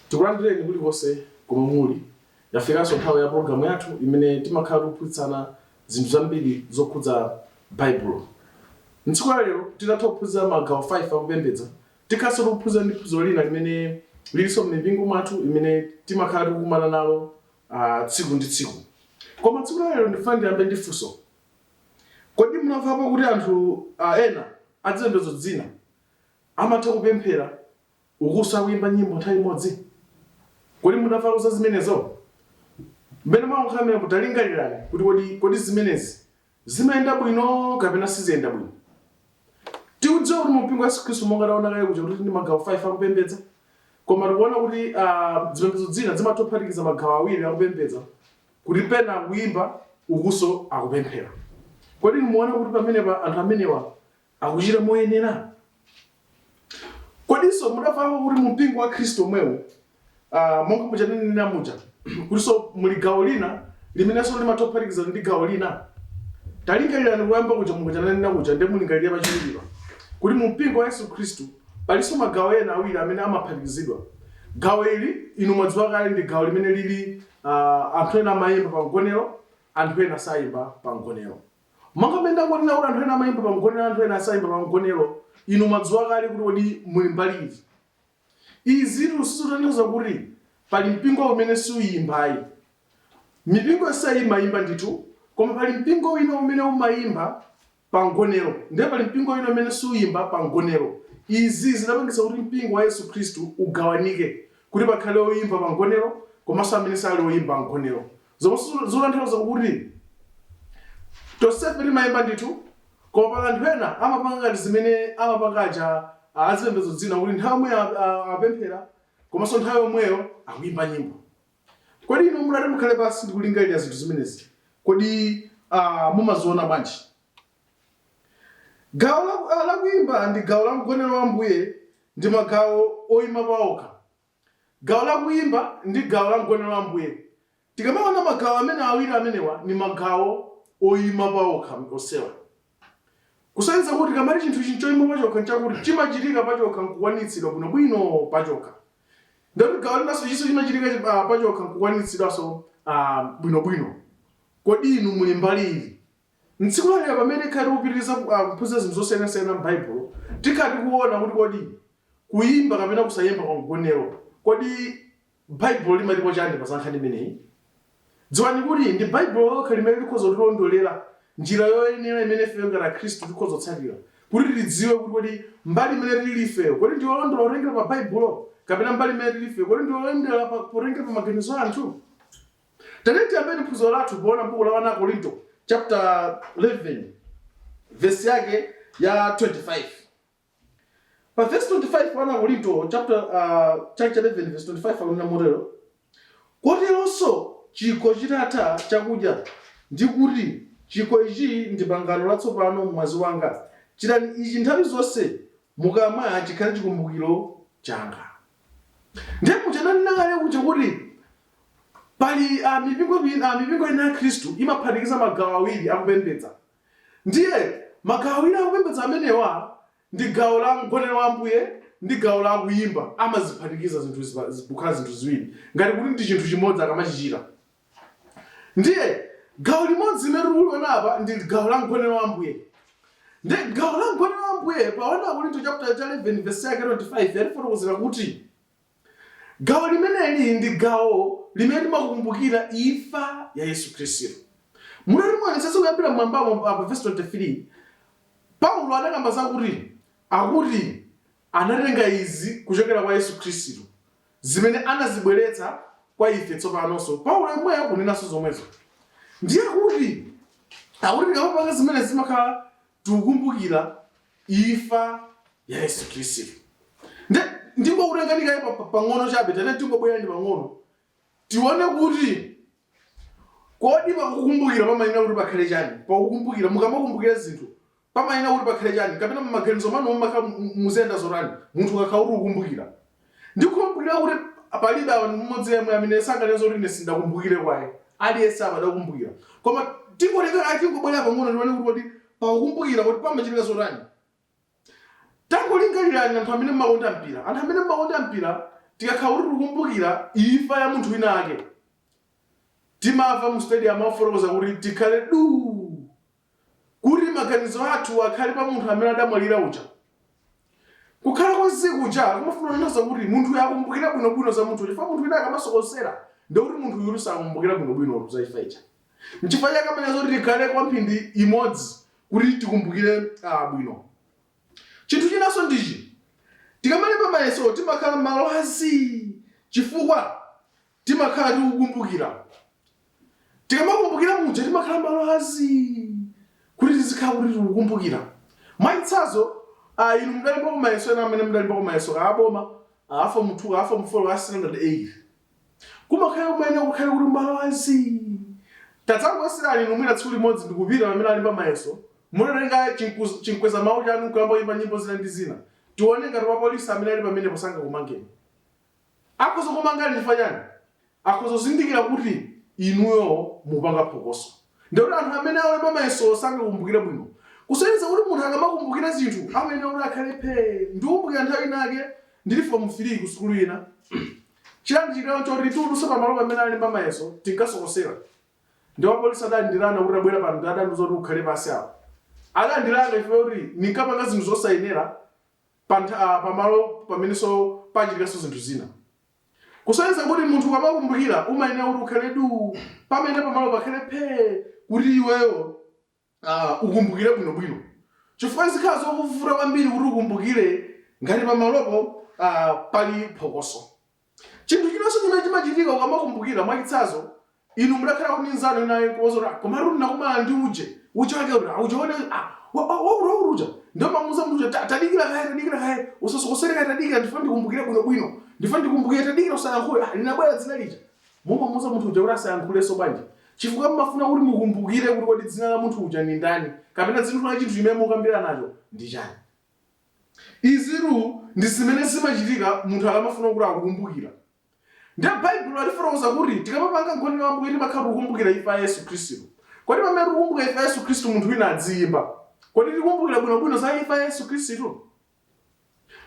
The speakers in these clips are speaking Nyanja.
Tikulandireni kulikonse komwe muli. Yafikanso nthawi ya pologalamu yathu imene timakhala tikuphunzitsana zinthu zambiri zokhudza Baibulo. M'tsiku la lero, titatha kuphunzira magawo 5 akupembedza, tikhalanso tikuphunzira ndi phunziro lina limene lilinso m'mipingo mwathu imene timakhala tikukumana nalo tsiku ndi tsiku. Koma tsiku la lero ndifuna ndiyambe ndi funso. Kodi munamvapo kuti anthu ena azipembedzo zina amatha kupemphera ukunso akuyimba nyimbo nthawi imodzi? Kodi munamvako za zimenezo? Mmene mwangokhala mmenemo talingalirani kuti kodi zimenezi zimayenda bwino kapena siziyenda bwino? Tikudziwa kuti mu mpingo wa Yesu Khristu, monga taona kale kuja kuti ndi magawo 5 akupembedza, koma tikuona kuti zipembedzo zina zimatha kuphatikiza magawo awiri akupembedza, kuti pena akuyimba ukunso akupemphera. Kodi muona kuti pamenepa anthu amenewa akuchita moyenera? Kodinso mudamvako kuti mu mpingo wa Khristu omwewu, monga muja tinanena muja, kutinso muli gawo lina limenenso limatha kuphatikiza ndi gawo lina? Talingalirani kuyamba kuja muja tananena kuja, ndiye mulingalire pachiwiripa kuti mu mpingo wa Yesu Khristu palinso magawo ena awiri amene amaphatikizidwa. Gawo ili inu mwadziwa kale ndi gawo limene lili anthu ena amayimba pa mgonero, anthu ena sayimba pa mgonero. Monga mmene ndangonena kuti anthu ena amayimba pa mgonero, anthu ena sayimba pa mgonero, inu mwadziwa kale kuti kodi muli mbali iti. Izitu sizikutanthauza kuti pali mpingo umene suyimba ayi. Mipingo yonseyi imayimba ndithu, koma pali mpingo wina umene umayimba pa mgonero, ndiye pali mpingo wina umene suyimba pa mgonero. Izi zinapangitsa kuti mpingo wa Yesu Khristu ugawanike, kuti pakhale oyimba pa mgonero komanso amene sali oyimba mgonero. Zomwe zikutanthauza kuti tonsefe timayimba ndithu, koma pali anthu ena amapanga ngati zimene amapanga aja azipembedzo zina, kuti nthawi yomweyo apemphera komanso nthawi yomweyo akuyimba nyimbo. Kodi inu mutati mukhale pansi ndi kulingalira zinthu zimenezi, kodi mumaziona bwanji? Gawo la kuyimba ndi gawo la mgonero wa Ambuye ndi magawo oyima paokha. Gawo la kuyimba ndi gawo la mgonero wa Ambuye. Tikamaona magawo amene awiri amenewa ni magawo oyima paokha onsewa. Kusonyeza kuti tikamati chinthu ichi nchoyima pachokha, nchakuti chimachitika pachokha nkukwanitsidwa bwinobwino pachokha. Ndikuti gawo linanso ichinso chimachitika pachokha nkukwanitsidwanso bwinobwino. Kodi inu muli mbali iti? M'tsiku la lero, pamene tikhala tikupitiriza kuphunzira zinthu zosiyanasiyana m'Baibulo, tikhala tikuona kuti kodi kuyimba kapena kusayimba kwa mgonero, kodi Baibulo limatipo chani pa za nkhani imeneyi? Dziwani kuti ndi Baibulo lokha limene likhoza kutilondolera njira yoyenera imene ifeyo ngati Akhristu tikhoza kutsatira kuti tidziwe kuti kodi mbali imene tili ifeyo kodi ndi yolondola potengera pa Baibulo, kapena mbali imene tili ifeyo kodi ndi yolondola potengera pa maganizo a anthu. Tatiyeni tiyambeni phunziro lathu poona buku la 1 Akorinto chapter 11 verse yake ya 25. Pa verse 25, 1 Akorinto chapter chapter 11 verse 25 akunena motero: "Koteronso chikho chitatha chakudya, ndi kuti, Chikho ichi ndi pangano latsopano m'mwazi wanga; chitani ichi nthawi zonse mukamwa chikhale chikumbukiro changa." Ndiye muja nanena kale kuja kuti pali mipingo ina ya Khristu imaphatikiza magawo awiri akupembedza. Ndiye magawo awiri akupembedza amenewa ndi gawo la mgonero wa Ambuye ndi gawo la kuyimba. Amaziphatikiza zinthu kukhala zinthu ziwiri, ngati kuti ndi chinthu chimodzi akamachichita. Ndiye gawo limodzi limene tikuliona apa ndi gawo la mgonero wa Ambuye. Ndiye gawo la mgonero wa Ambuye pa 1 Akorinto chapter cha 11 verse yake 25 yatifotokozera kuti gawo limeneli ndi gawo limene timakumbukira imfa ya Yesu Khristu. Mutati muonetsetse kuyambira mmwambamo pa verse 23, Paulo anakamba zakuti akuti anatenga izi kuchokera kwa Yesu Khristu, zimene anazibweretsa kwa ife tsopanonso. Paulo yemweyo kunenanso zomwezo. Ndiye akuti tikamapanga zimenezi zimakhala tikukumbukira imfa ya Yesu Khristu. Nde ndingokutengani kaye pang'ono chabe, tate tingobwerani pang'ono tione kuti kodi pakukumbukira pamayenera kuti pakhale chani? Pakukumbukira, mukamakumbukira zinthu pamayenera kuti pakhale chani? Kapena m'maganizo mwanu mumakhala muziyenda zotani munthu ukakhala kuti ukukumbukira? Ndikukhulupirira kuti palibe mmodzi yemwe amene sanganene zoti ine sindakumbukire kwaye. Aliyense apa adakumbukira. Koma tingotenga kaye, tingobwerera pang'ono tione kuti kodi pakukumbukira kuti pamachitika zotani. Tangolingalirani anthu amene mmakonda mpira. Anthu amene mmakonda mpira, Tikakhala kuti tikukumbukira imfa ya munthu wina ake, timamva mu stadium akufotokoza kuti tikhale duu kuti maganizo athu akhale pa munthu amene adamwalira uja. Kukhala kwa zii kuja kumafuna kutanthauza kuti munthuyo akumbukire bwinobwino za munthu uja chifukwa munthu wina akamasokosera ndiye kuti munthu uyutu sakumbukira bwinobwinotu za imfa ija. Nchifukwa chake amanena zoti tikhale kwa mphindi imodzi kuti tikumbukire bwino. Chinthu chinanso ndichi, tikamalemba mayeso timakhala m'malo a zii chifukwa timakhala tikukumbukira. Tikamakumbukira muja timakhala m'malo a zii kuti tizikhala kuti tikukumbukira. Mwachitsanzo, inu mudalembako mayeso ena amene mudalembako mayeso kaya a boma, a form 2, kaya a form 4, kaya a standard 8. Kumakhala kumayenera kukhale kuti malo a zii. Tadzangoyeserani inu mwina tsiku limodzi ndikupita pamene alemba mayeso, mutatenga chinkweza mawu chanu nkuyamba kuyimba nyimbo zina ndi zina. Tione ngati wapolisi amene ali pamenepo sangakumangeni. Akhoza kukumangani chifukwa chani? Akhoza kuzindikira kuti inuyo mukupanga phokoso. Ndiye kuti anthu amene alemba mayesowo sangakumbukire bwino. Kusonyeza kuti munthu akamakumbukira zinthu amayenera kuti akhale phee. Ndikukumbukira nthawi inayake ndili form 3 ku sukulu ina. Chidandichitikira nchoti tikudutsa pamalo pamene alemba mayeso tinkasokosera. Ndiye wapolisi adandilanga kuti tabwera pano ndiye adandiuza kuti ukhale pansi apa. Adandilanga chifukwa choti ndinkapanga zinthu zosayenera pamalo pamenenso pachitikanso zinthu zina. Kusonyeza kuti munthu ukamakumbukira umayenera kuti ukhale duu, pamene pamalo pakhale phee kuti iweyo ukumbukire bwinobwino. Chifukwa zikhala zokuvuta kwambiri kuti ukumbukire ngati pamalopo pali phokoso. Chinthu chinanso chimene chimachitika ukamakumbukira, mwachitsanzo, inu mudakhala kuti ndi mnzanu wina wake nkuwauza kuti, "Ah, komatu ndinakumana ndi uje, uje wake uti, ah, uje wone, ah, wakuti wakuti uja." Ndiye umamuuza munthu uja, "Tadikira kaye, tadikira kaye, usasokosere kaye, tadikira, ndifuna ndikumbukire bwinobwino, ndifuna ndikumbukire, tadikira usayankhule, ah, linabwera dzina lija." Mumamuuza munthu uja kuti asayankhulenso bwanji? Chifukwa mumafuna kuti mukumbukire kuti kodi dzina la munthu uja ndi ndani, kapena dzina la chinthu chimene mukukambiranacho ndi chani. Izitu ndi zimene zimachitika munthu akamafuna kuti akukumbukira. Ndiye Baibulo latifotokoza kuti tikamapanga mgonero wa Ambuye timakhala tikukumbukira imfa ya Yesu Khristu. Kodi pamene tikukumbukira imfa ya Yesu Khristu munthu wina adziyimba, kodi tikukumbukira bwinobwino za imfa ya Yesu Khristu?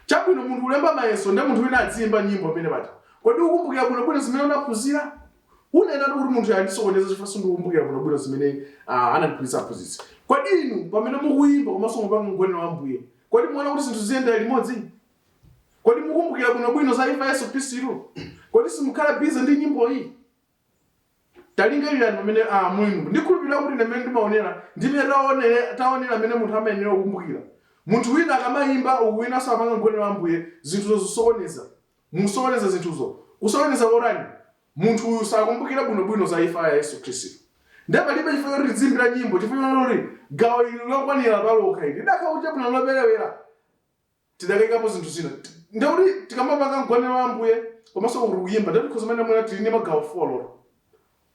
Chabwino, munthu ulemba mayeso ndiye munthu wina adziyimba nyimbo pamene paja. Kodi ukukumbukira bwinobwino zimene unaphunzira? Unenatu kuti munthuyu andisokoneza chifukwa sindikukumbukira bwinobwino zimene anandiphunzitsa aphunzitsi. Kodi inu pamene mukuyimba komanso mukupanga mgonero wa Ambuye, kodi mukuona kuti zinthu ziyendera limodzi? Kodi mukukumbukira bwinobwino za imfa ya Yesu Khristu? Kodi simukhala busy ndi nyimboyi? Talingalirani pamene muli inu. Ndikhulupirira kuti ine mmene ndimaonera ndi mmene taonera mmene munthu amayenera kukumbukira. Munthu wina akamayimba uku winanso apanga mgonero wa Ambuye, zinthuzo zikusokoneza. Mukusokoneza zinthuzo. Kusokoneza kotani? Munthu uyu sakumbukira bwinobwino za imfa ya Yesu Khristu. Ndiye palibe chifukwa choti tidziimbira nyimbo chifukwa choti gawo ili lokwanira palokha ili lidakhala kuti chabwino loperewera. Tidakaikapo zinthu zina. Ndiye kuti tikamapanga mgonero wa Ambuye komanso uku tikuyimba, ndiye tikhoza kumanena mwina tili ndi magawo folo.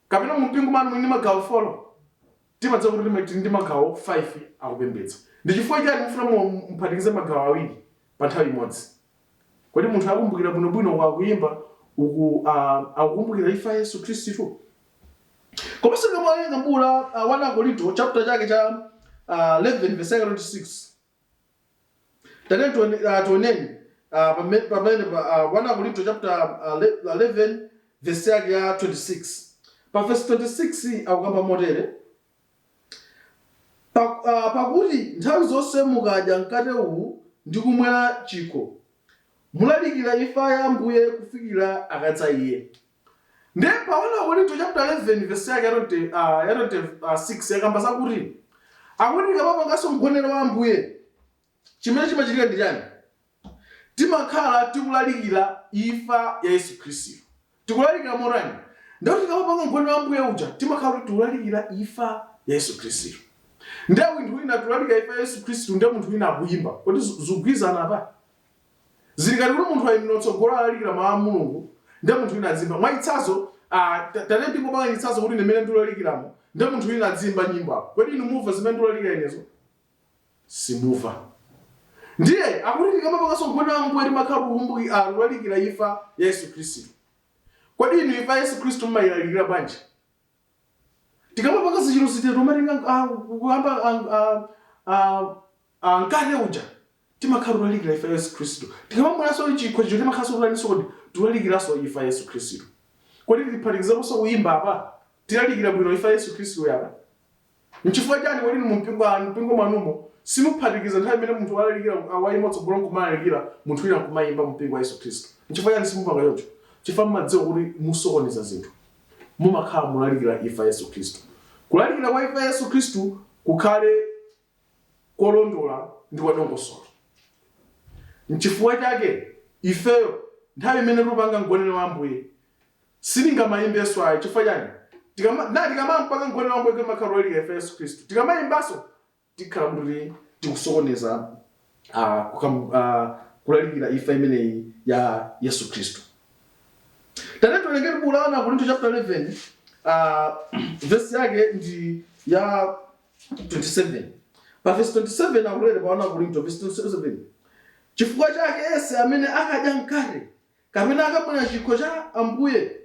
Kapena mu mpingo mwanu muli ndi magawo folo? Timadziwa kuti tili ndi magawo 5 akupembedza. Ndi chifukwa chiyani mufuna muphatikize magawo awiri pa nthawi imodzi? Kodi munthu akumbukira bwinobwino uku akuyimba uku akukumbukira imfa ya Yesu Khristu? Komanso tikamawerenga m'buku la 1 Akorinto chapter chake cha 11 verse yake 26 Tatiyeni tioneni pamene pa 1 Akorinto chapter 11 verse yake ya 26. Pa verse 26 akukamba motere, Pakuti nthawi zonse mukadya mkate uwu ndi kumwera chikho, mulalikira imfa ya Ambuye kufikira akadza Iye. Ndiye pa 1 Akorinto chapter 11 verse yake ya 20, ya 26 yakamba zakuti akuti tikamapanganso mgonero wa Ambuye chimene chimachitika ndi chani? Timakhala tikulalikira imfa ya Yesu Khristu. Tikulalikira motani? Ndiye kuti tikamapanga mgonero wa Ambuye uja timakhala kuti tikulalikira imfa ya Yesu Khristu. Ndiye munthu wina tikulalikira imfa ya Yesu Khristu ndiye munthu wina akuyimba. Kodi zikugwirizana apa? Zili ngati kuti munthu waimira kutsogolo alalikira mawu a Mulungu ndiye munthu wina adziimba. Mwachitsanzo, tatiyeni tingopanga chitsanzo kuti ine mmene ndikulalikiramo ndiye munthu wina adziimba nyimbo apo. Kodi inu mumva zimene ndikulalikira inezo? Simumva. Ndiye akuti tikamapanganso mgonero wa Ambuye timakhala tikulalikira imfa ya Yesu Khristu. Kodi inu imfa ya Yesu Khristu mumayilalikira bwanji? Tikamapanga zichito zitero timatenga kuyamba mkate uja timakhala tikulalikira imfa ya Yesu Khristu. Tikamamweranso chikho chija timakhalanso tikutaninso kodi? Tikulalikiranso imfa ya Yesu Khristu. Kodi tiphatikizeponso kuyimba apa? Tilalikira bwino imfa ya Yesu Khristu apa? Nchifukwa chani kodi inu mumpingo mwanumo simuphatikiza nthawi imene munthu walalikira, wayima kutsogolo nkumalalikira, munthu wina nkumayimba mumpingo wa Yesu Khristu? Nchifukwa chani simupanga choncho? Chifukwa mumadziwa kuti musokoneza zinthu. Mumakhala mulalikira imfa ya Yesu Khristu. Kulalikira kwa imfa ya Yesu Khristu kukhale kolondola ndi kwadongosolo. Nchifukwa chake ifeyo nthawi imene tikupanga mgonero wa Ambuye sitingamayimbenso ayi. Chifukwa chani? Tikama na tikamapanga mgonero wa Ambuye timakhala kulalikira imfa ya Yesu Khristu. Tikamayimbanso tikhala kuti tikusokoneza kulalikira imfa imeneyi ya Yesu Khristu. Tate tiwerengeni buku la 1 Akorinto chapter 11, verse yake ndi ya 27. Pa verse 27 akulere pa 1 Akorinto verse 27: "Chifukwa chake yense amene akadya mkate kapena akamwera chikho cha Ambuye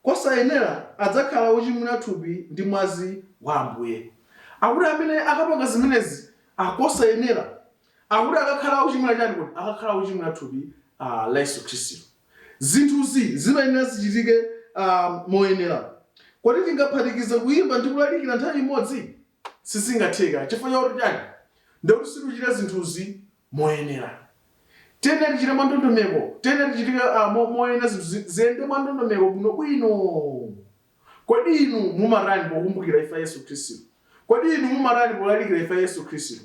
kosayenera adzakhala wochimwira thupi ndi mwazi wa Ambuye." Akuti amene akapanga zimenezi kosayenera, akuti akakhala wochimwira chani? Kuti akakhala wochimwira thupi la Yesu Khristu. Zinthuzi zimayenera zichitike moyenera. Kodi tingaphatikize kuyimba ndi kulalikira nthawi imodzi? Sizingatheka. Chifukwa chakuti chani? Ndikuti sitikuchita zinthuzi moyenera. Tiyenera tichite mwandondomeko. Tiyenera tichitike moyenera, zinthu ziyende mwandondomeko bwinobwino. Kodi inu mumatani pokumbukira imfa ya Yesu Khristu? Kodi inu mumatani polalikira imfa ya Yesu Khristu?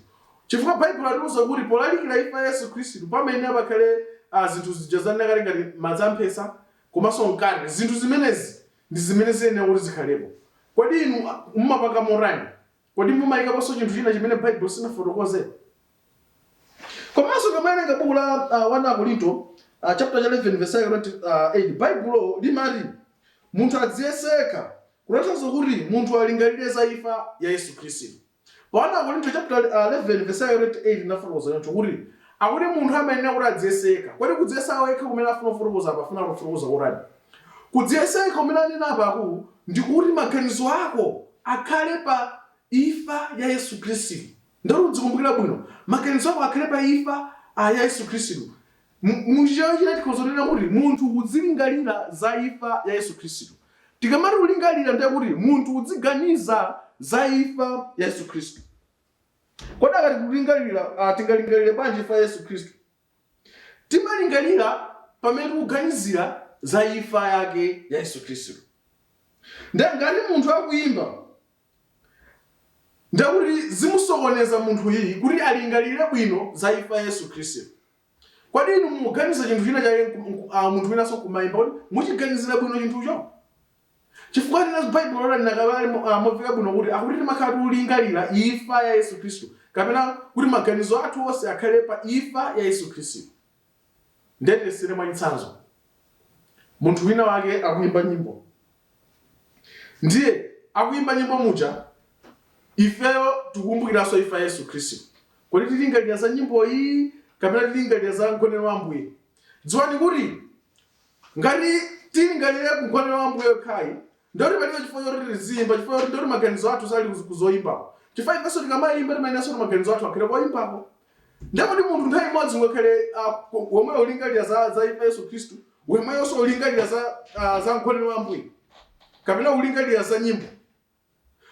Chifukwa Baibulo latiuza kuti polalikira imfa ya Yesu Khristu pamayenera pakhale zinthu zija zanena kale ngati madzi amphesa komanso mkate. Zinthu zimenezi ndi zimene ziyenera kuti zikhalepo. Kodi inu mumapanga motani? Kodi mumayikaponso chinthu china chimene Baibulo sinafotokoze? Komanso tikamawerenga buku la 1 Akorinto chapter cha 11 verse yake 28, Baibulo limati munthu adziyese yekha, kutanthauza kuti munthu alingalire za imfa ya Yesu Khristu. Pa 1 Akorinto chapter 11 verse yake 28 inafotokoza choncho kuti akuti munthu amayenera kuti adziyese yekha. Kodi kudziyesa yekha kumene afuna kufotokoza apa, afuna kufotokoza kotani? Kudziyesa yekha kumene anena apaku ndi kuti maganizo ako akhale pa imfa ya Yesu Khristu. Ndoti udzikumbukira bwino, maganizo ako akhale pa imfa ya Yesu Khristu. Muchichewa china tikhoza kunena kuti munthu udzilingalira za imfa ya Yesu Khristu. Tikamati kulingalira, ndiye kuti munthu udziganiza za imfa ya Yesu Khristu. Kodi akati kulingalira, tingalingalire bwanji imfa ya Yesu Khristu? Timalingalira pamene tikuganizira za imfa yake ya Yesu Khristu. Ndiye ngati munthu akuyimba, ndekuti zimusokoneza munthuyi kuti alingalire bwino za imfa ya Yesu Khristu. Kodi inu mukuganiza chinthu china chake, munthu winanso kumayimba, kodi muchiganizira bwino chinthucho? Chifukwa tina Baibulo lanena kale momveka bwino kuti akuti timakhala tikulingalira imfa ya Yesu Khristu, kapena kuti maganizo athu onse akhale pa imfa ya Yesu Khristu. Ndiye tiyesere mwachitsanzo. Munthu wina wake akuyimba nyimbo. Ndiye akuyimba nyimbo muja, ifeyo tikukumbukiranso imfa ya Yesu Khristu. Kodi tilingalira za nyimboyi kapena tilingalira za mgonero wa Ambuye? Dziwani kuti ngati tilingalire mgonero wa Ambuye yokhayi, ndoti palibe chifukwa choti tiziyimba, chifukwa choti ndoti maganizo athu sali kuzoyimbako. Chifukwa ifenso tikamayimba timayeneranso kuti maganizo athu akhale koyimbako. Ndiye kuti munthu nthawi imodzi ungakhale womwe ulingalira za imfa ya Yesu Khristu, womweyonso ulingalira za mgonero wa Ambuye, kapena ulingalira za nyimbo.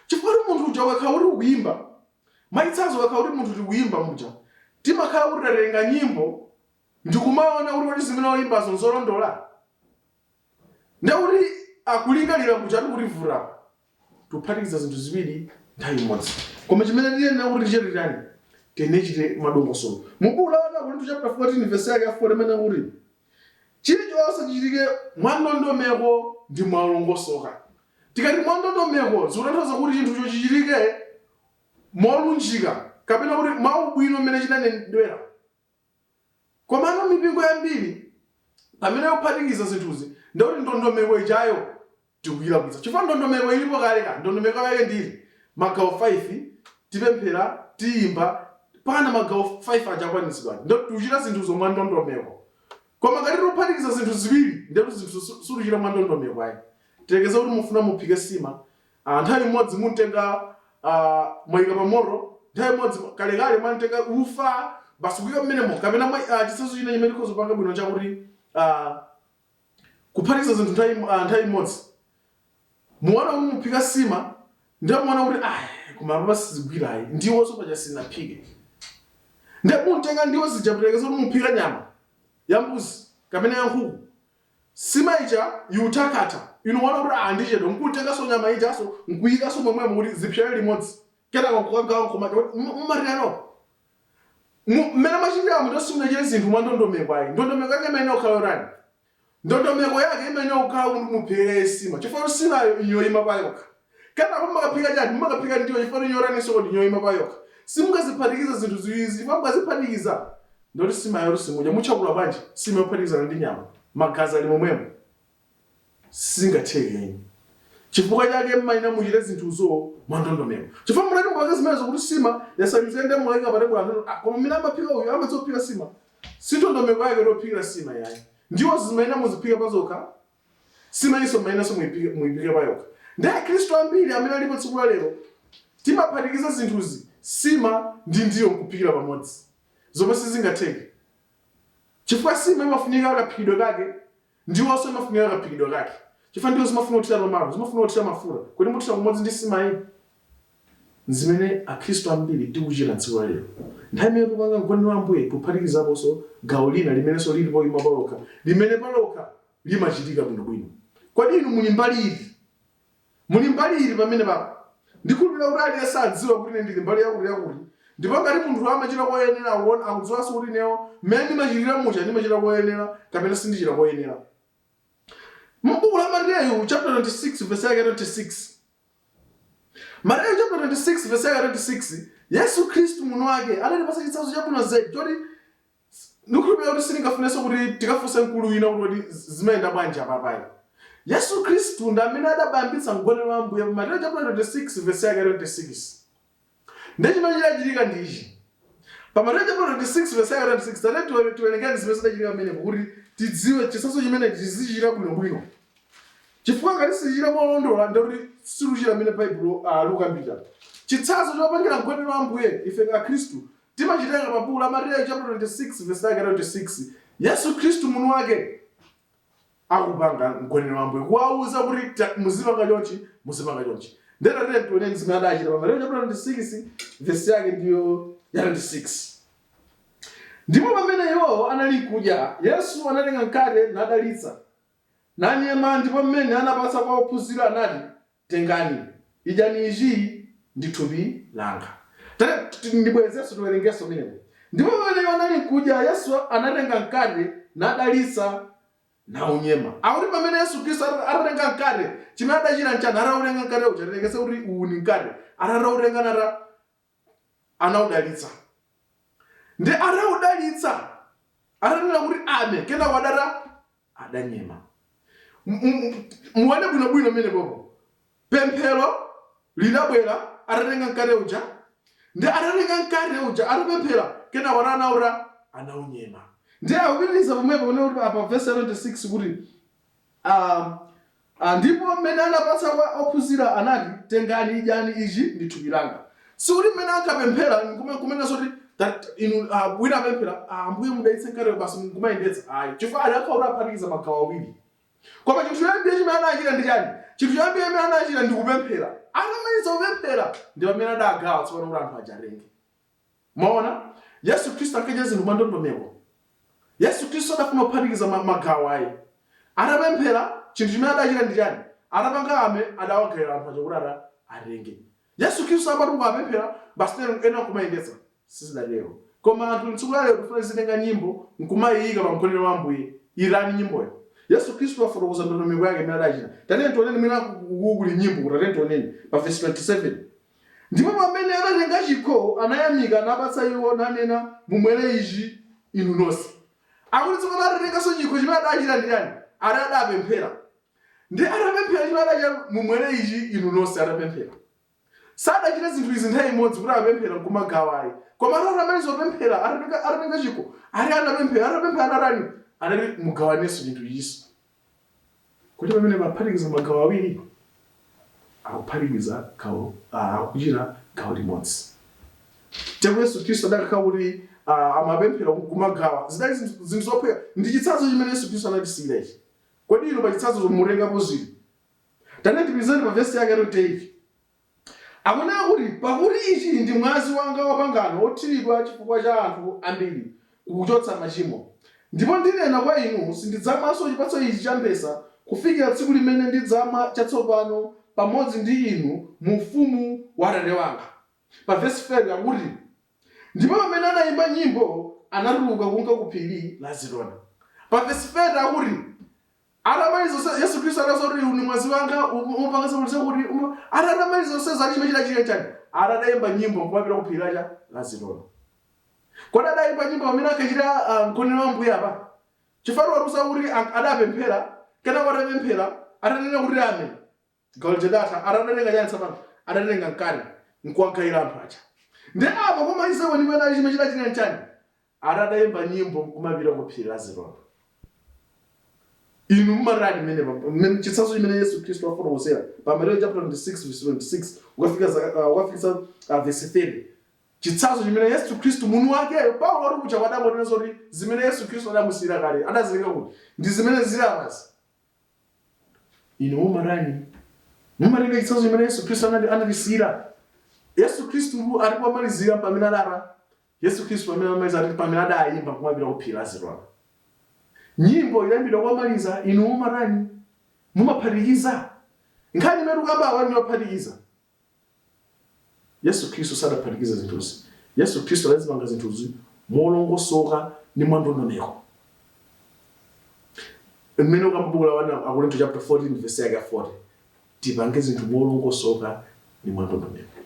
Chifukwa kuti munthu uja ukakhala kuti ukuyimba, mwachitsanzo ukakhala kuti munthu tikuyimba muja, timakhala kuti tatenga nyimbo ndikumaona kuti kodi zimene oyimbazo nzolondola? Ndiye kuti akulingalira kuja tikutivuta, tikuphatikiza zinthu ziwiri nthawi imodzi. Koma chimene tiyenera kuti tichite chani? Tiyenera tichite mwadongosolo. Mu buku la 1 Akorinto chapter 14 verse yake ya 4 imene kuti chilichonse chichitike mwandondomeko ndi mwalongosoka. Tikati mwandondomeko, zikutanthauza kuti chinthucho chichitike molunjika kapena kuti mwaubwino mmene chinanenedwera. Komano mipingo yambiri pamene ikuphatikiza zinthuzi, ndekuti ndondomeko ijayo tikuyilakwitsa, chifukwa ndondomeko ilipo kale ka. Ndondomeko yake ndili magawo 5: tipemphera, tiyimba, pana magawo 5 aja akwanitsidwa, ndekuti tikuchita zinthuzo mwa ndondomeko. Koma ngati tikuphatikiza zinthu ziwiri, ndekuti zinthu sitikuchita mwa ndondomeko ayi. Tilekeze kuti mufuna muphike sima, nthawi imodzi muntenga, mwayika pa moto, nthawi imodzi kalekale mwantenga ufa basi kuyika mmenemo, kapena chitsanzo china chimene tikhoza kupanga bwino chakuti Kuphatikiza zinthu nthawi imodzi. Muona kuti muphika sima, ndiye muona kuti ah, koma apapa sizigwira ayi, ndiwonso paja sinaphike. Ndiye mutenga ndiwo zija, poyerekeza kuti muphika nyama ya mbuzi kapena ya nkhuku. Sima ija iutakata, inu muona kuti ah, ndichedwa, nkutenganso nyama ijanso nkuyikanso momwemo kuti zipsere limodzi. Kenaka nkukagawa nkumadya. Mumatero? Mmene mwachitiramu ndiye simunachite zinthu mwa ndondomeko ayi. Ndondomeko yake imayenera kukhala yotani? Ndondomeko yake imayenera kukhala kuti muphike kaye sima chifukwa choti simayo nyoyima payokha. Kenako mumakaphika chani? Mumakaphika ndiwo chifukwa choti nyotaninso kodi? Nyoyima payokha. Simungaziphatikize zinthu ziwirizi chifukwa mukaziphatikiza ndiye kuti simayotu simudya. Mutchakula bwanji sima yophatikizana ndi nyama? Magazi ali momwemo. Sizingatheke. Chifukwa chake mmayenera muchite zinthuzo mwandondomeko. Chifukwa munati mupange zimenezo kuti sima yasakizika ndiye mukaika pa tebulo anthu ah, koma mmene amaphika uyu amadziwa kuphika sima. Si ndondomeko yake yophikira sima yayi. Ndiwo zimayenera muziphike pazokha, simayinso mmayeneranso muiphike muiphike payokha. Ndiye Akhristu ambiri amene alipo tsiku la lero timaphatikiza zinthuzi, sima ndi ndiwo nkuphikira pamodzi. Zomwe sizingatheke. Chifukwa sima imafunika kaphikidwe kake, Ndiwonso imafunika kaphikidwe kake. Chifukwa ndiwo zimafuna kuthira tomato, zimafuna kuthira mafuta. Kodi muthira kumodzi ndi simayi? Nzimene Akhristu ambiri tikuchita tsiku la lero. Nthawi imene tikupanga Mgonero wa Ambuye, tikuphatikizaponso gawo lina limenenso lili poyima palokha, limene palokha limachitika bwinobwino. Kodi inu muli mbali iti? Muli mbali iti pamenepapa? Ndikhulupirira kuti aliyense adziwa kuti ine ndili mbali yakuti yakuti. Ndipo ngati munthuyo amachita koyenera akuona akudziwanso kuti ineyo mmene ndimachitira muja ndimachita koyenera kapena sindichita koyenera. M'buku la Mateyu chapter 26 verse yake 26. Mateyu chapter 26 verse yake 26, Yesu Khristu mwini wake anatipatsa chitsanzo chabwino zedi choti Ndikukhulupirira kuti sitingafunenso kuti tikafunse mkulu wina kuti kodi zimayenda bwanji apapa ayi. Yesu Khristu ndi amene adabayambitsa mgonero wa Ambuye pa Mateyu chaputala 26 vesi yake 26. Ndiye chimene chidachitika ndi ichi. Pa Mateyu chaputala 26 vesi yake 26, tatiyeni tiwerengeni zimene zidachitika pamenepo kuti tidziwe chitsanzo chimenechi tizichita bwinobwino. Chifukwa ngati sitichita molondola ndiye kuti sitikuchita mmene Baibulo likukambira. Chitsanzo chopangira mgonero wa Ambuye ife Akhristu Timachitenga pa buku la Mateyu chaputala 26 vesi lake 26, Yesu Khristu mwini wake akupanga mgonero wa Ambuye, kuwauza kuti muzipanga chonchi, muzipanga chonchi. Ndiye tatiyeni tioneni zimene adachita pa Mateyu chaputala 26 vesi yake ndiyo ya 26. Ndipo pamene iwo anali nkudya, Yesu anatenga mkate nadalitsa, nanyema, ndipo mmene anapatsa kwa ophunzira anati, Tengani, idyani ichi ndi thupi langa. Tate, ndibwerezenso, tiwerengenso pamenepo. Ndipo pamene iwo anali nkudya, Yesu anatenga mkate, nadalitsa, naunyema. Akuti pamene Yesu Khristu atatenga mkate, chimene adachita nchani? Atautenga mkate uja, tiyerekeze kuti uwu ndi mkate, atautenga nata, anaudalitsa. Ndiye ataudalitsa, atanena kuti ame, kenako adata, adanyema. Muone bwinobwino pamenepopo. Pemphero lidabwera atatenga mkate uja, ndi atatenga mkate uja atapemphera, kenako anauta anaunyema. Ndiye akupitiriza pomwepo kunena kuti apa verse 26 kuti ndipo mmene anapatsa kwa ophunzira anati, Tengani, idyani, ichi ndi thupi langa. Sikuti mmene ankapemphera nkumanenanso kuti inu wina apemphera, Ambuye mudalitse mkatewo basi nkumayendetsa ayi, chifukwa adakhala kuti aphatikiza magawo awiri. Koma chinthu choyambirira chimene anachita ndi chani? Chinthu choyambirira chimene anachita ndi kupemphera. Atamaliza kupemphera ndi pamene adagawa tsopano kuti anthu aja atenge. Mwaona? Yesu Khristu ankachita zinthu mwandondomeko. Yesu Khristu sadafuna kuphatikiza magawo ayi. Atapemphera, chinthu chimene adachita ndi chani? Atapanga ame, adawagawira anthu aja kuti ata atenge. Yesu Khristu samati ukapemphera, basi ena nkumayendetsa. Sizidatero. Koma anthu m'tsiku la lero tifuna tizitenga nyimbo nkumaiyika pa mgonero wa Ambuye. Itani nyimboyo? Yesu Khristu wafotokoza ndondomeko yake imene adachita. Tatiyeni tioneni mwina uku kuli nyimbo, tatiyeni tioneni pa vesi 27. Ndipo pamene anatenga chikho, anayamika, napatsa iwo, nanena, Mumwere ichi inu nonse. Akuti tsopano atatenganso chikho, chimene adachita ndi chani? Ati adapemphera. Ndiye atapemphera chimene adachita, Mumwere ichi inu nonse, atapemphera. Sadachite zinthu izi nthawi imodzi kuti apemphera nkumagawa ayi. Koma atamaliza kupemphera, atatenga, atatenga chikho, ati anapemphera, atapemphera anatani? Anati mugawanenso chinthu ichinso. Kodi pamene aphatikiza magawo awiri? Akuphatikiza gawo, akuchita gawo limodzi. Ndipo Yesu Khristu adakakhala kuti amapemphera kumagawa, zidali zinthu zophweka. Ndi chitsanzo chimene Yesu Khristu anatisiyira ichi. Kodi inu pa chitsanzocho mutengapo ziti? Tatipitirizeni pa vesi yake 28. Akunena kuti, Pakuti ichi ndi mwazi wanga wa pangano wothiridwa chifukwa cha anthu ambiri, kuchotsa machimo. Ndipo ndinena kwa inu, sindidzamwanso chipatso ichi cha mphesa, kufikira tsiku limene ndidzamwa chatsopano pamodzi ndi inu mu ufumu wa Atate wanga. Pa vesi 30 akuti, Ndipo pamene anayimba nyimbo, anatuluka kunka ku phiri la Azitona. Pa vesi 30 akuti, Atamaliza zonse, Yesu Khristu atauza kuti, Uwu ndi mwazi wanga, umapanga zakuti zakuti, uma, atatamaliza zonsezo, ati chimene chidachitika nchani? Atadayimba nyimbo nkumapita ku phiri lacha la Azitona. Kodi adayimba nyimbo pamene ankachita mgonero wa Ambuye apa? Chifukwa watiuza kuti adapemphera, kenako atapemphera, atanena kuti amen, Gawo lija lidatha, atadatenga chani tsopano? Adatenga mkate nkuwagayira anthu aja. Ndiye apa pomaliza kwenikweni ali chimene chidachitika nchani? Atadayimba nyimbo nkumapita ku phiri la Azitona. Inu mumatani mmenepa? Mmene chitsanzo chimene Yesu Khristu wafotokozera pa Mateyu chapter 26 verse 26 ukafika za, ukafikitsa verse 30. Chitsanzo chimene Yesu Khristu mwini wakeyo, Paulo ali kuja kwadangonena zoti zimene Yesu Khristu adamusiyira kale, adazitenga kuti? Ndi zimene zili apazi. Inu mumatani? Mumatenga chitsanzo chimene Yesu Khristu anatisiyira? Yesu Khristu ali pomalizira pamene adata Yesu Khristu pamene amaliza ati pamene adayimba kumapita ku phiri la Azitona. Nyimbo idaimbidwa komaliza, inu mumatani? Mumaphatikiza? Nkhani imene tikukamba apa ndi yophatikiza. Yesu Khristu sadaphatikize zinthuzi. Yesu Khristu adazipanga zinthuzi molongosoka ndi mwandondomeko. Mmene ukamba buku la 1 Akorinto chapter 14 verse yake ya 40, tipange zinthu molongosoka ndi mwandondomeko.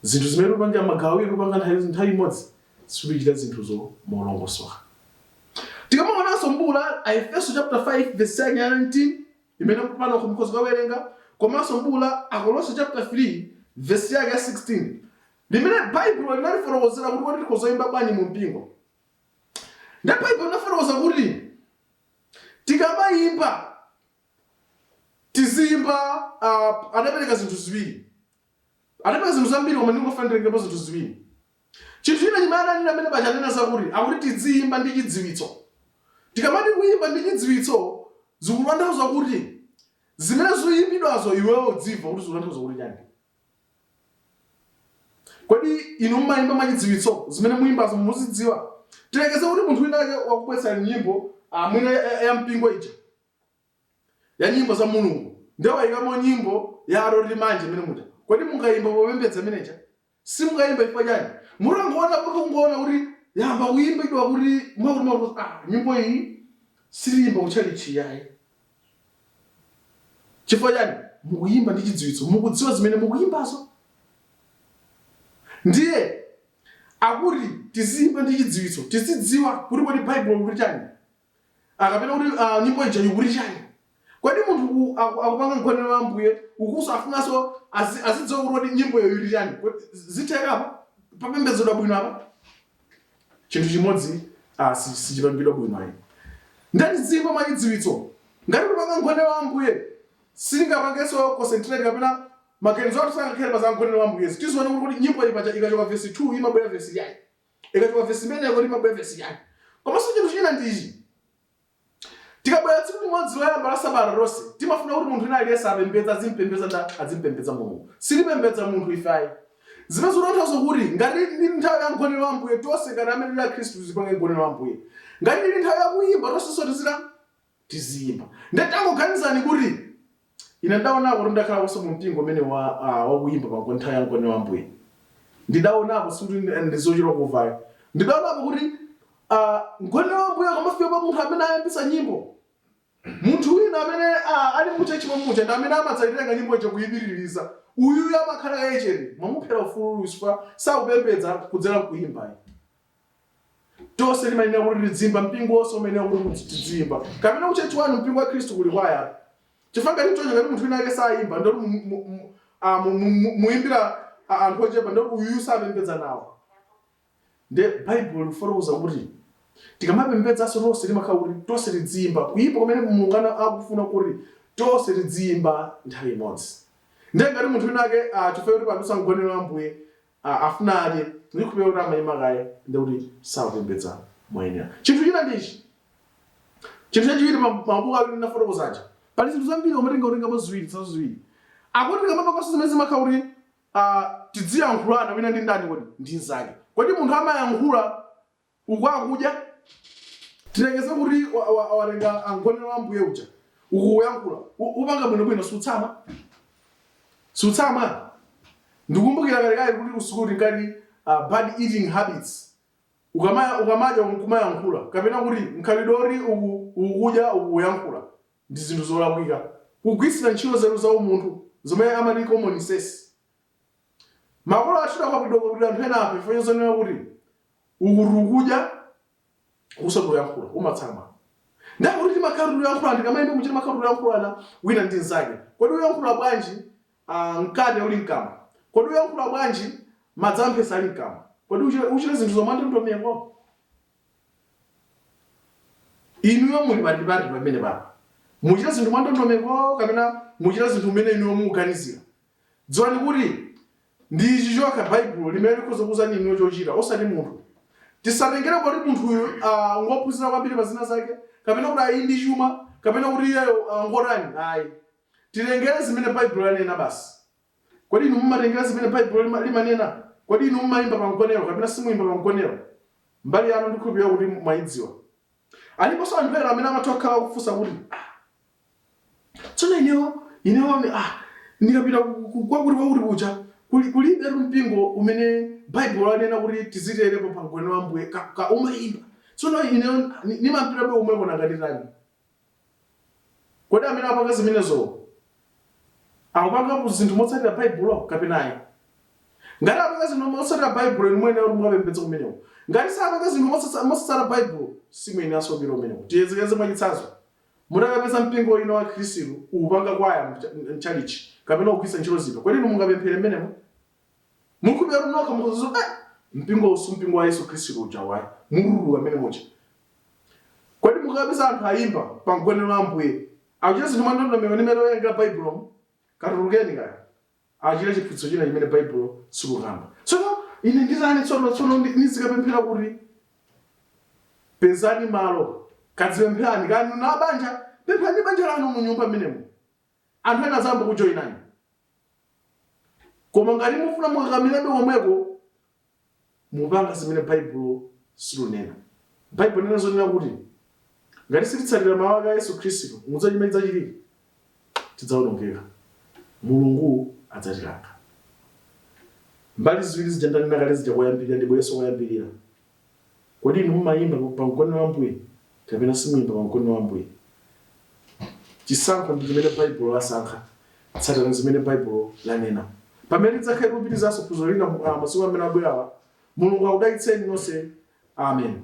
Zinthu zimene tikupanga magawo awiri kupanga nthawi imodzi, sitichita zinthuzo molongosoka. Tikamaonanso m'buku la Aefeso chapter 5 verse yake ya 19 imene pano mukhoza kukawerenga, komanso m'buku la Akolose chapter 3 verse yake ya 16 limene Baibulo linalifotokozera kuti kodi tikhoza kuyimba bwanji mu mpingo. Ndiye Baibulo linafotokoza kuti tikamayimba tiziyimba, adapereka zinthu ziwiri. Adapereka zinthu zambiri koma ndingofuna nditengepo zinthu ziwiri. Chinthu china chimene adanena pamene paja anena zakuti akuti tidziyimba ndi chidziwitso. Tikamati kuyimba ndi chidziwitso zikutanthauza kuti zimene zikuyimbidwazo iweyo udzimva kuti zikutanthauza kuti chani. Kodi inu mumayimba mwachidziwitso? Zimene muyimbazo muzidziwa? Tiyerekeze kuti munthu winawake wakubweretsera nyimbo mwina ya mpingo ija ya nyimbo za Mulungu ndiye wayikamo nyimbo ya Aroti Manje imene muja. Kodi mungayimba popembedza imene ija? Simungayimbe chifukwa chani? Mutangoona kuti kungoona kuti yamba kuyimbidwa kuti mwakuti mwakuti ah nyimbo iyi sitiyimba kutchalitchi yayi. Chifukwa chani? Mukuyimba ndi chidziwitso, mukudziwa zimene mukuyimbazo. Ndiye akuti tiziyimba ndi chidziwitso, tizidziwa kuti kodi Baibulo likuti chani. Kapena kuti nyimbo ija ikuti chani? Kodi munthu ku, aku, akupanga mgonero wa Ambuye ukuso afunanso azidziwa kuti kodi nyimboyo ikuti chani? Kodi zitheka apa? Papembedzedwa bwino apa? Chinthu chimodzi sichipangidwa bwino ayi. Ndiye tiziyimba mwachidziwitso. Ngati tikupanga mgonero wa Ambuye, sitingapangenso concentrate kapena maganizo athu sangakhale pa za mgonero wa Ambuyezi. Tiziona kuti kodi nyimbo iyi paja ikachoka verse 2 imabwera verse chani? Ikachoka vesi imeneyo kodi imabwera vesi chani? Komanso chinthu china ndi ichi. Tikabwera tsiku limodzi loyamba la sabata tonse timafuna kuti munthu wina aliyense apembedze azimpembedza nda azimpembedza Mulungu. Sitipembedza munthu ife ayi. Zimene zikutanthauza kuti ngati ndi nthawi ya mgonero wa Ambuye tonse ngati amene tili akhristu tizipange mgonero wa Ambuye. Ngati ili nthawi ya kuyimba tonsenso tizita tiziyimba. Ndiye tangoganizani kuti ine ndidaonako kuti ndakhalakonso mu mpingo umene wa wakuyimba pa nthawi ya mgonero wa Ambuye. Ndidaonapo sikuti ndi zochita kumva ayi. Ndidaonapo kuti mgonero wa Ambuye ukamafika pa munthu amene ayambitsa nyimbo, munthu wina amene ali mu church momuja ndi amene amadzaitenga nyimbo ija kuyipitiriza. Uyuyu amakhala kaye chete, mwamuphera ufulu uyu chifukwa sakupembedza kudzera mkuyimba ayi. Tonse timayenera kuti tidziimba, mpingo wonse umayenera kuti tidziimba. Kapena ku church kwanu mpingo wa Khristu kuli kwaya. Chifukwa ngati nchoncho ngati munthu wina wake sayimba ndiye kuti muyimbira anthu ochepa ndiye kuti uyuyu sapembedza nawo. Ndiye Baibulo likufotokoza kuti tikamapembedzanso tonse timakhala kuti tonse tidziimba. Kuyimba kumene Mulungu akufuna kuti tonse tidziimba nthawi imodzi. Ndiye ngati munthu wina wake chifukwa choti padutsa mgonero wa Ambuye afuna adye, ndikhulupirira kuti amaima kaye ndiye kuti sakupembedza moyenera. Chinthu china ndi ichi, Chinthu chachiwiri pa mabuku awiri ndinafotokoza aja. Pali zinthu zambiri koma tingotengapo ziwiri, zitsanzo ziwiri. Akuti tikamapanganso zimene zimakhala kuti tidziyankhulana wina ndi ndani kodi? Ndi mnzake. Kodi munthu amayankhula uku akudya? Tiyerekeze kuti watenga mgonero wa Ambuye uja, uku ukuyankhula, upanga bwinobwino sutsamwa? Sutsamwa? Ndikukumbukira kalekale kuti kusukulu tinkati bad eating habits. Ukamadya nkumayankhula kapena kuti mkhalidwe woti uku ukudya uku ukuyankhula ndi zinthu zolakwika. Kugwiritsira ntchito nzeru za umunthu zomwe amati common sense. Makolo athu takwapulidwakwapulidwa anthu enafe chifukwa chozonena kuti uku tikudya ukuso tikuyankhula umatsamwa. Ndiye kuti timakhala tikuyankhulana tikamayimba muja timakhala tikuyankhulana wina ndi mnzake. Kodi uyankhula bwanji mkate uli mkamwa? Kodi uyankhula bwanji madzi amphesa ali mkamwa? Kodi uchita zinthuzo mwandondomeko? Inuyo muli patipati pamene papa? Muchita zinthu mwandondomeko kapena muchita zinthu mmene inuyo mukuganizira? Dziwani kuti ndi ichi chokha Baibulo limene likhoza kukuuzani inuyo chochita, osati munthu. Tisatengere poti munthuyu ngophunzira kwambiri pa zina zake, kapena kuti ali ndi chuma, kapena kuti iyeyo ngotani, ayi. Titengere zimene Baibulo lanena basi. Kodi inu mumatengera zimene Baibulo limanena? Kodi inu mumayimba pa mgonero kapena simuyimba pa mgonero? Mbali yanu ndikhulupirira kuti mwayidziwa. Aliponso anthu ena amene amatha kukhala akufunsa kuti, Ah, tsono ineyo, ineyo, ah, ndikapita kwakuti kwakuti kuja, kuli, kulibetu mpingo umene Baibulo lanena kuti tiziterepo pa mgonero wa Ambuye, ka, ka umayimba. Tsono ineyo nimapitabe komweko nanga nditani? Kodi amene apanga zimenezowo akupanga zinthu motsatira Baibulo kapena ayi? Ngati apanga zinthu motsatira Baibulo, inu muyenera kuti mukapembedze kumeneko. Ngati sapanga zinthu mosatsata Baibulo, simuyeneranso kupita kumeneko. Tiyerekeze mwachitsanzo, mutakapeza mpingo wina wa Akhristu ukupanga kwaya m'tchalitchi kapena kugwiritsa ntchito zida, kodi inu mungapemphere mmenemo? Mukhulupirira kuti nokha mukhoza kudziwa, eh, mpingo uwu si mpingo wa Yesu Khristu uja ayi. Mutuluka mmene muja. Kodi mukapeza anthu ayimba pa mgonero wa Ambuye, akuchita zinthu mwa ndondomeko ndi mmene tawerengera Baibulomu? Katulukeni kaya. Achita chiphunzitso china chimene Baibulo silikukamba. Tsono ine nditani tsono? Tsono nizikapemphera kuti? Pezani malo, kadzipempherani, kaya ndinu a banja, pempherani ndi banja lanu mu nyumba mmenemo. Anthu ena adzayamba kujoinani. Koma ngati mufuna mukakamirebe komweko, mupanga zimene Baibulo silunena. Baibulo linena zonena kuti ngati sititsatira mawu ake a Yesu Khristu, mudziwa chimene chidzachitika? Tidzawonongeka. Mulungu adzatilanga. Mbali ziwiri zija ndanena kale zija koyambirira, ndibwerenso koyambirira. Kodi inu mumayimba pa Mgonero wa Ambuye kapena simuyimba pa Mgonero wa Ambuye? Chisankho ndi chimene Baibulo lasankha. Tsatani zimene Baibulo lanena. Pamene tidzakhale tikupitirizanso phunziro lina masiku amene abwerawa, Mulungu akudalitseni nonse. Amen.